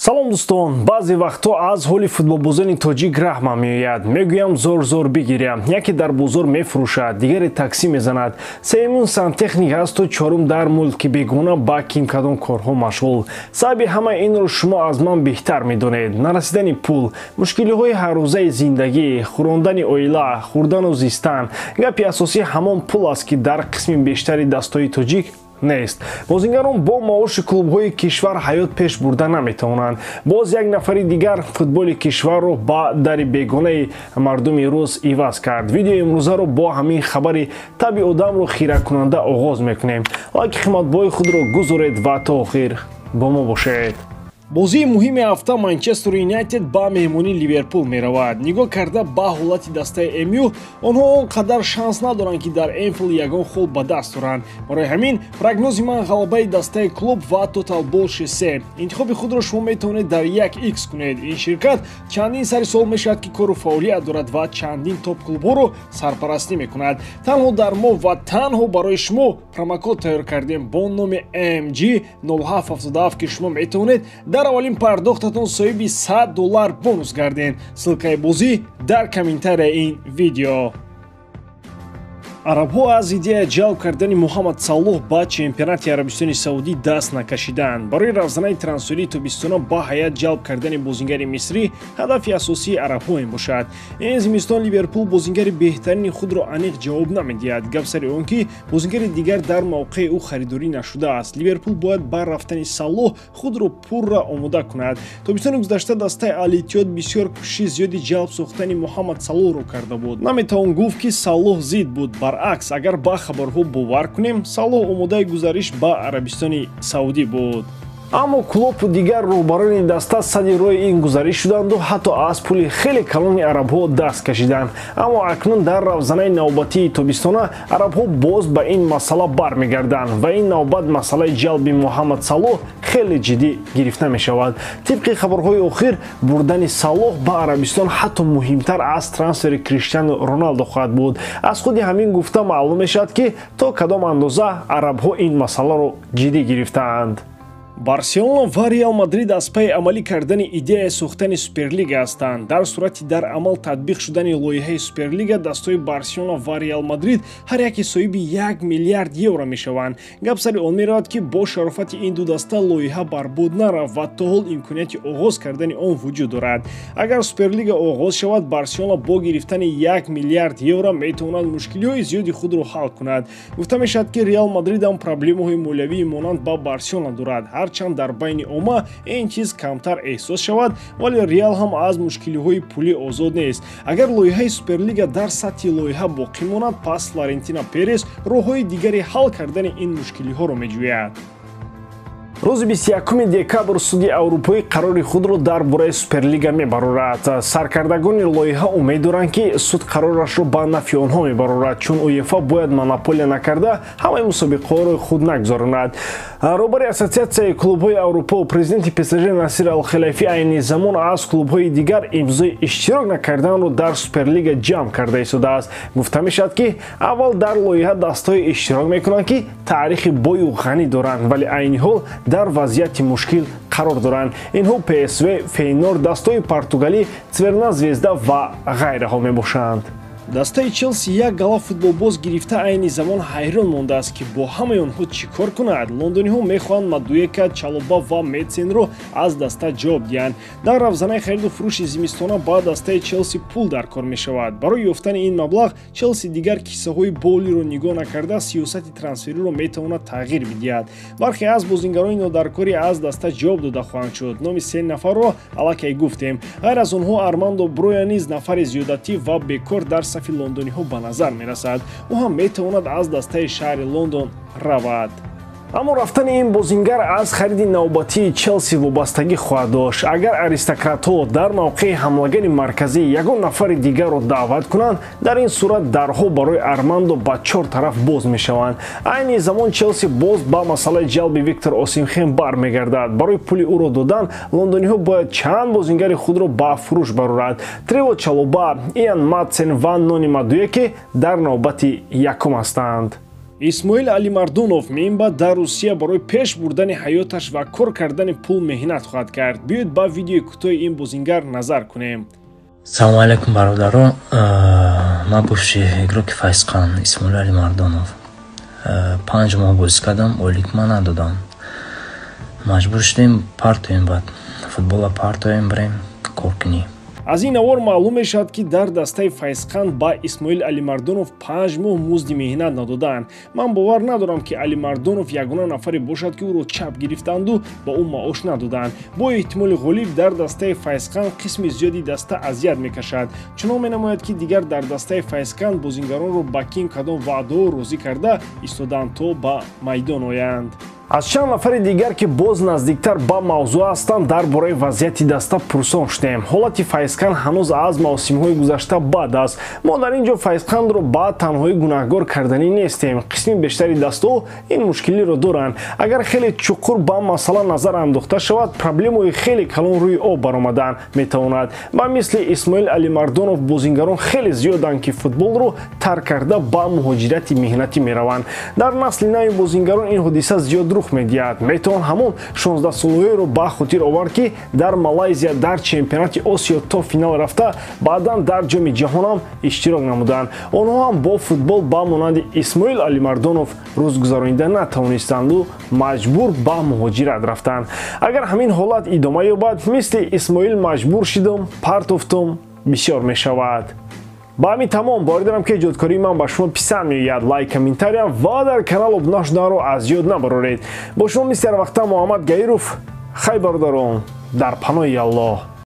Салом, дӯстон! Баъзе вақтҳо аз ҳоли футболбозони тоҷик раҳмам меояд. Мегӯям, зор зор бигирям. Яке дар бозор мефурӯшад, дигаре таксӣ мезанад, сеюмун сантехник ҳасту чорум дар мулки бегона ба ким кадом корҳо машғул. Сабаби ҳамаи инро шумо аз ман беҳтар медонед: нарасидани пул, мушкилиҳои ҳаррӯзаи зиндагӣ, хӯрондани оила, хӯрдану зистан. Гапи асосӣ ҳамон пул аст, ки дар қисми бештари дастҳои тоҷик нест. Бозингарон бо маоши клубҳои кишвар ҳаёт пеш бурда наметавонанд. Боз як нафари дигар футболи кишварро ба дари бегонаи мардуми рус иваз кард. Видеои имрӯзаро бо ҳамин хабари таби одамро хиракунанда оғоз мекунем. Лайки қиматбои худро гузоред ва то охир бо мо бошед. Бозии муҳими ҳафта: Манчестер Юнайтед ба меҳмонии Ливерпул меравад. Нигоҳ карда ба ҳолати дастаи МЮ, онҳо он қадар шанс надоранд, ки дар Энфилд ягон хол ба даст оранд. Барои ҳамин прогнози ман ғалабаи дастаи клуб ва тотал больше се. Интихоби худро шумо метавонед дар як икс кунед. Ин ширкат чандин сари сол мешавад, ки кору фаъолият дорад ва чандин топ клубҳоро сарпарастӣ мекунад. Танҳо дар мо ва танҳо барои шумо промокод тайёр кардем бо номи MG 0777, ки шумо метавонед дар аввалин пардохтатон соҳиби 100 доллар бонус гардед. Ссылкаи бозӣ дар комментарияи ин видео. Арабҳо аз идея ҷалб кардани Муҳаммад Салоҳ ба чемпионати Арабистони Саудӣ даст накашиданд. Барои равзанаи трансферии тобистона ба ҳайат ҷалб кардани бозингари мисрӣ ҳадафи асосии арабҳо мебошад. Ин зимистон Ливерпул бозингари беҳтарини худро аниқ ҷавоб намедиҳад. Гап сари он, ки бозингари дигар дар мавқеи ӯ харидорӣ нашудааст. Ливерпул бояд ба рафтани Салоҳ худро пурра омода кунад. Тобистони гузашта дастаи Ал-Иттиҳод бисёр кӯшиши зиёди ҷалб сохтани Муҳаммад Салоҳро карда буд. Наметавон гуфт, ки Салоҳ зид буд. Баръакс, агар ба хабарҳо бовар кунем, Салоҳ омодаи гузариш ба Арабистони Саудӣ буд, аммо Клопу дигар роҳбарони даста сади роҳи ин гузариш шуданду ҳатто аз пули хеле калони арабҳо даст кашиданд. Аммо акнун дар равзанаи навбатии тобистона арабҳо боз ба ин масъала бармегарданд ва ин навбат масъалаи ҷалби Муҳаммад Салоҳ хеле ҷиддӣ гирифта мешавад. Тибқи хабарҳои охир, бурдани Салоҳ ба Арабистон ҳатто муҳимтар аз трансфери Криштиану Роналдо хоҳад буд. Аз худи ҳамин гуфта маълум мешавад, ки то кадом андоза арабҳо ин масъаларо ҷиддӣ гирифтаанд. Барселона ва Реал Мадрид аз пайи амалӣ кардани идеяи сохтани Суперлига ҳастанд. Дар сурати дар амал татбиқ шудани лоиҳаи Суперлига, дастҳои Барселона ва Реал Мадрид ҳар яке соҳиби 1 миллиард евро мешаванд. Гап сари он меравад, ки бо шарофати ин ду даста лоиҳа барбод нарафт ва то ҳол имконияти оғоз кардани он вуҷуд дорад. Агар Суперлига оғоз шавад, Барселона бо гирифтани 1 миллиард евро метавонад мушкилиҳои зиёди худро ҳал кунад. Гуфта мешавад, ки Реал Мадрид ҳам проблемаҳои молиявии монанд ба Барселона дорад. Ҳарчанд дар байни омма ин чиз камтар эҳсос шавад, вале Реал ҳам аз мушкилиҳои пулӣ озод нест. Агар лоиҳаи Суперлига дар сатҳи лоиҳа боқӣ монад, пас Флорентино Перес роҳҳои дигари ҳал кардани ин мушкилиҳоро меҷӯяд. Рӯзи 21 декабр Суди Аврупоӣ қарори худро дар бораи Суперлига мебарорад. Саркардагони лоиҳа умед доранд, ки суд қарорашро ба нафъи онҳо мебарорад, чун УЕФА бояд монополия накарда, ҳамаи мусобиқаҳоро худ нагузаронад. Роҳбари Ассотсиатсияи клубҳои Аврупо, президенти ПСЖ Насир Алхилайфӣ айни замон аз клубҳои дигар имзои иштирок накарданро дар Суперлига ҷамъ карда истодааст. Гуфта мешавад, ки аввал дар лоиҳа дастҳое иштирок мекунанд, ки таърихи бою ғанӣ доранд, вале айни ҳол дар вазъияти мушкил қарор доранд. Инҳо ПСВ, Фейнор, дастҳои португалӣ, Црвена Звезда ва ғайраҳо мебошанд. Дастаи Челси як гала футболбоз гирифта, айни замон ҳайрон мондааст, ки бо ҳамаи онҳо чӣ кор кунад. Лондониҳо мехоҳанд Мадуека, Чалоба ва Метсенро аз даста ҷавоб диҳанд. Дар равзанаи хариду фурӯши зимистона ба дастаи Челси пул дар кор мешавад. Барои ёфтани ин маблағ Челси дигар киссаҳои Болиро нигоҳ накарда, сиёсати трансфериро метавонад тағйир бидиҳад. Бархе аз бозингарони нодаркорӣ аз даста ҷавоб дода хоҳанд шуд. Номи се нафарро аллакай гуфтем. Ғайр аз онҳо, Армандо Броя низ нафари зиёдатӣ ва бекор дар сафи лондониҳо ба назар мерасад. Ӯ ҳам метавонад аз дастаи шаҳри Лондон равад, аммо рафтани ин бозингар аз хариди навбатии Челси вобастагӣ хоҳад дошт. Агар аристократҳо дар мавқеи ҳамлагари марказӣ ягон нафари дигарро даъват кунанд, дар ин сурат дарҳо барои Армандо ба чор тараф боз мешаванд. Айни замон Челси боз ба масъалаи ҷалби Виктор Осимхен бармегардад. Барои пули ӯро додан лондониҳо бояд чанд бозингари худро ба фурӯш барорад. Трево Чалоба, Иан Матсен ва Нони Мадуеке дар навбати якум ҳастанд. Исмоил Алимардонов меинбаъд дар Русия барои пеш бурдани ҳаёташ ва кор кардани пул меҳнат хоҳад кард. Биёед, ба видеои кӯтоҳи ин бозингар назар кунем. Салому алайкум, бародаро. Ман бывший игроки Файзқан Исмоил Алимардонов. 5 моҳ бозӣ кардам, ойлик ман надодам, маҷбур шудем партоем, баъд футбола партоем, бирем кор кунем. Аз ин навор маълум мешавад, ки дар дастаи Файзқанд ба Исмоил Алимардонов 5 моҳ музди меҳнат надодаанд. Ман бовар надорам, ки Алимардонов ягона нафаре бошад, ки ӯро чап гирифтанду ба ӯ маош надоданд. Бо эҳтимоли ғолиб дар дастаи Файзқанд қисми зиёди даста азият мекашад. Чунон менамояд, ки дигар дар дастаи Файзқанд бозингаронро ба ким кадом ваъдаҳо розӣ карда истодаанд, то ба майдон оянд. Аз чанд нафари дигар, ки боз наздиктар ба мавзӯъ ҳастанд, дар бораи вазъияти даста пурсон шудем. Ҳолати Файзқанд ҳанӯз аз мавсимҳои гузашта бад аст. Мо дар ин ҷо Файзқандро ба танҳоӣ гунаҳгор карданӣ нестем. Қисми бештари дастаҳо ин мушкилиро доранд. Агар хеле чуқур ба масъала назар андохта шавад, проблемаҳои хеле калон рӯи об баромадан метавонад. Ба мисли Исмоил Алимардонов бозингарон хеле зиёданд, ки футболро тарк карда, ба муҳоҷирати меҳнатӣ мераванд. Дар насли нави бозингарон ин ҳодиса зиёд рух медиҳад. Метавон ҳамон 16-солаҳоеро ба хотир овард, ки дар Малайзия дар чемпионати Осиё то финал рафта, баъдан дар Ҷоми ҷаҳонам иштирок намуданд. Онҳо ҳам бо футбол ба монанди Исмоил Алимардонов рӯз гузаронида натавонистанду маҷбур ба муҳоҷират рафтанд. Агар ҳамин ҳолат идома ёбад, мисли Исмоил маҷбур шидам, партофтум бисёр мешавад. Ба ҳамин тамом. Боварӣ дорам, ки эҷодкории ман ба шумо писанд меояд. Лайк, комментария ва дар канал обуна шуданро аз ёд набароред. Бо шумо мисли ҳарвақта Муҳаммад Гаиров. Хай, бародарон, дар паноҳи Аллоҳ.